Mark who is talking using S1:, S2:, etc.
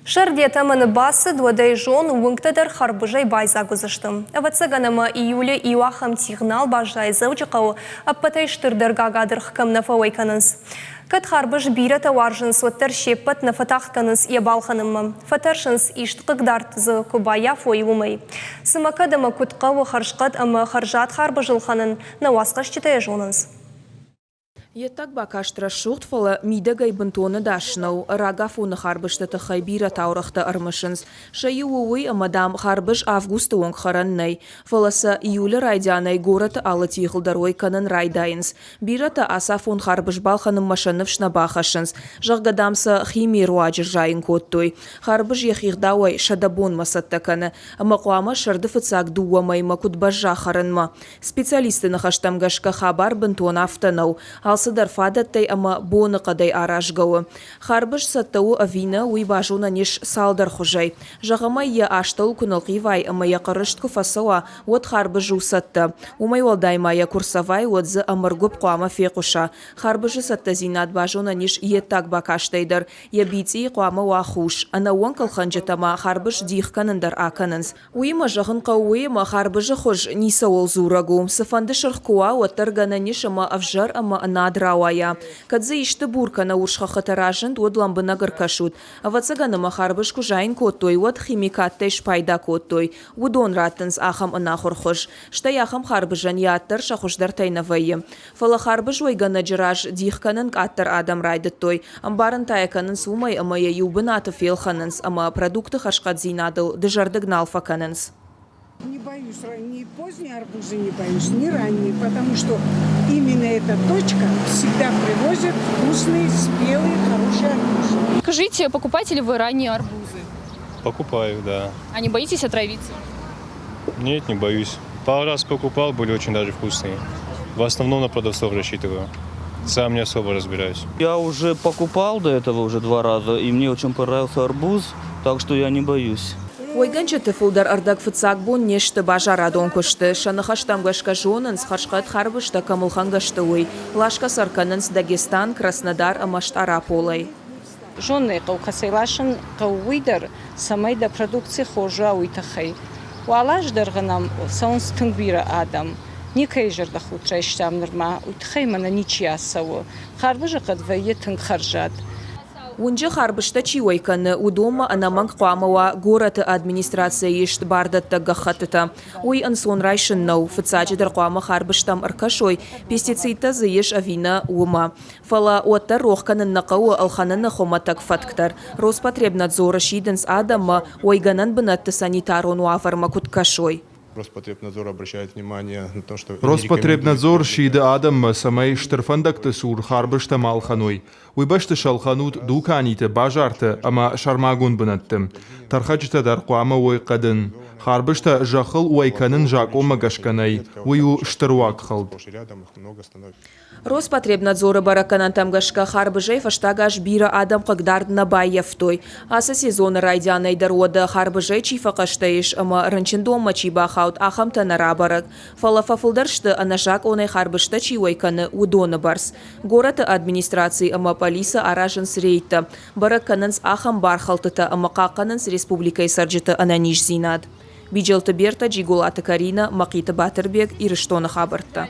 S1: Сӕрд йӕ тӕмӕны бацыд, уӕд ӕй зон, уынгтӕ дӕр харбызӕй байдзаг уыдзысты. Ӕвӕццӕгӕн ӕмӕ июлы иу ахӕм тигъ нал баззайы Дзӕуджыхъӕуы, ӕппӕтӕй стырдӕр гагадыргъ кӕм нӕ фӕуӕй кӕнынц. Кӕд харбыз бирӕтӕ уарзынц, уӕддӕр се ппӕт нӕ фӕтагъд кӕнынц йӕ балхӕнынмӕ. Фӕтӕрсынц, ист хъыгдард дзы куы баййафой, уымӕй. Цымӕ кӕд ӕмӕ куыд хъӕуы хӕрзхъӕд ӕмӕ хӕрзад харбыз ӕлхӕнын, нӕ уацхӕсджытӕ йӕ зонынц.
S2: Йе ддаг бакаст рӕсугъд, фӕлӕ мидӕгӕй бынтон ӕдас нӕу. Рагафоны харбызты тыххӕй бирӕ таурӕгътӕ ӕрымысынц. Сӕ иу у уый, ӕмӕ, дам, харбыз августы онг хӕрӕн нӕй. Фӕлӕ сӕ июлы райдианӕй горӕты алы тигъыл дӕр уӕй кӕнын райдайынц. Бирӕтӕ ацафон харбыз балхӕнынмӕ сӕ ныфс нӕ бахӕссынц, зӕгъгӕ, дам, сӕ химийы руаджы сзайын кодтой. Харбыз йӕхи гъдауӕй 100 бонмӕ цӕттӕ кӕны, ӕмӕ хъуамӕ сӕрды фыццаг дыууӕ мӕймӕ куыд бӕзза хӕрынмӕ. Специалистты ныхӕстӕм гӕсгӕ хабар бынтон афтӕ нӕу. Алцыдӕр фадӕттӕй ӕмӕ боныхъӕдӕй аразгӕ у. Харбыз цӕттӕ у ӕви нӕ, уый базонӕн ис цалдӕр хуызӕй. Зӕгъӕм ӕй йӕ астӕуыл куы нылхъивай ӕмӕ йӕ хъыррыст куы фӕцӕуа, уӕд харбыз у цӕттӕ. Уымӕй уӕлдай ма йӕ куы рцӕвай, уӕд дзы ӕмыргуыпп хъуамӕ фехъуыса. Харбызы цӕттӕдзинад базонӕн ис йе ддаг бакастӕй дӕр. Йӕ бицъи хъуамӕ уа хус. Ӕнӕууӕнк ӕлхӕнджытӕ ма харбыз дих кӕнын дӕр акӕнынц. Уыимӕ зӕгъын хъӕуы уый, ӕмӕ харбызы хуыз ницӕуыл дзурӕг у. Цыфӕнды сырх куы уа, уӕддӕр гӕнӕн ис ӕмӕ ӕвзӕр ӕмӕ ӕнад рауайа. Кӕд дзы исты бур кӕнӕ урс хӕххытӕ разынд, уӕд лӕмбынӕг ӕркӕсут. Ӕвӕццӕгӕн ӕмӕ харбыз куы зайын кодтой, уӕд химикаттӕй спайда кодтой. Уыдон раттынц ахӕм ӕнахуыр хуыз. Стӕй ахӕм харбызӕн йӕ ад дӕр сӕ хуыздӕртӕй нӕ вӕййы. Фӕлӕ харбызуӕйгӕнӕджы раз дих кӕнын къаддӕр адӕм райдыдтой. Ӕмбарын та йӕ кӕнынц уымӕй, ӕмӕ йӕ иу бынаты фелхӕнынц ӕмӕ продукты хӕрзхъӕддзинадыл дызӕрдыг нал фӕкӕнынц.
S3: Не боюсь, ни поздние арбузы не боюсь, ни ранние, потому что именно эта точка всегда привозит вкусные, спелые, хорошие арбузы.
S4: Скажите, покупаете ли вы ранние арбузы?
S5: Покупаю, да.
S4: А не боитесь отравиться?
S5: Нет, не боюсь. Пару раз покупал, были очень даже вкусные. В основном на продавцов рассчитываю. Сам не особо разбираюсь.
S6: Я уже покупал до этого уже два раза, и мне очень понравился арбуз, так что я не боюсь.
S2: Уӕйгӕнджыты фылдӕр ӕрдӕг фыццаг бон не сты базарадон куысты. Сӕ ныхӕстӕм гӕсгӕ зонынц, хӕрзхъӕд харбызтӕ кӕм ӕлхӕнгӕ сты, уый. Ласгӕ сӕ ӕркӕнынц Дагестан, Краснодар ӕмӕ Стъараполӕй.
S7: Зонын ӕй хъӕуы, кӕцӕй ласын хъӕуы, уый дӕр, цӕмӕй дӕ продукци хорз уа, уый тыххӕй. Уал азы дӕргъы нӕм цӕуынц тынг бирӕ адӕм. Никӕйы зӕрдӕхудт райстам нырма, уый тыххӕй мӕнӕ ничи ацӕуы. Харбызы хъӕд вӕййы тынг хӕрзад.
S2: Уынджы харбызтӕ чи уӕй кӕны, уыдонмӕ ӕнӕмӕнг хъуамӕ уа горӕты администрацийӕ ист бардӕттӕг гӕххӕттытӕ. Уый ӕнцон райсын нӕу. Фыццаджыдӕр хъуамӕ харбызтӕм ӕркӕсой, пестицидтӕ дзы ис ӕви нӕ, уымӕ. Фӕлӕ уӕддӕр рох кӕнын нӕ хъӕуы ӕлхӕныны хуымӕтӕг фӕтк дӕр. Роспотребнадзоры сидынц адӕммӕ, уӕйгӕнӕн бынӕтты санитарон уавӕрмӕ куыд кӕсой.
S8: Роспотребнадзор обращает внимание на то, что
S9: Роспотребнадзор сиды адӕммӕ, цӕмӕй стыр фӕндӕгты цур харбызтӕ ма ӕлхӕной. Уый бӕсты сӕлхӕнут дуканиты, базарты ӕмӕ сӕрмагонд бынӕтты. Тӕрхӕджытӕ дӕр хъуамӕ уой хъӕдын. Харбызтӕ зӕххыл уӕй кӕнын закъонмӕ гӕсгӕ нӕй. Уый у стыр уагхӕлд.
S2: Роспотребнадзоры бӕрӕггӕнӕнтӕм гӕсгӕ харбызӕй фӕстаг аз бирӕ адӕм хъыгдард нӕ баййӕфтой. Ацы сезоны райдианӕй дӕр уӕдӕ харбызӕй чи фӕхъӕстӕ ис ӕмӕ рынчындонмӕ чи бахауд, ахӕмтӕ нӕ рабӕрӕг. Фӕлӕ фӕфылдӕр сты, ӕнӕзакъонӕй харбызтӕ чи уӕй кӕны, уыдоны бӕрц. Горӕты администраци ӕмӕ пъӕлицӕ аразынц рейдтӕ, бӕрӕг кӕнынц ахӕм бархӕлдтытӕ ӕмӕ хъахъхъӕнынц республикӕйы цӕрджыты ӕнӕниздзинад. Биджелты Бертӕ, Джиголаты Каринӕ, Мӕхъиты Батырбег, Ирыстоны хабӕрттӕ.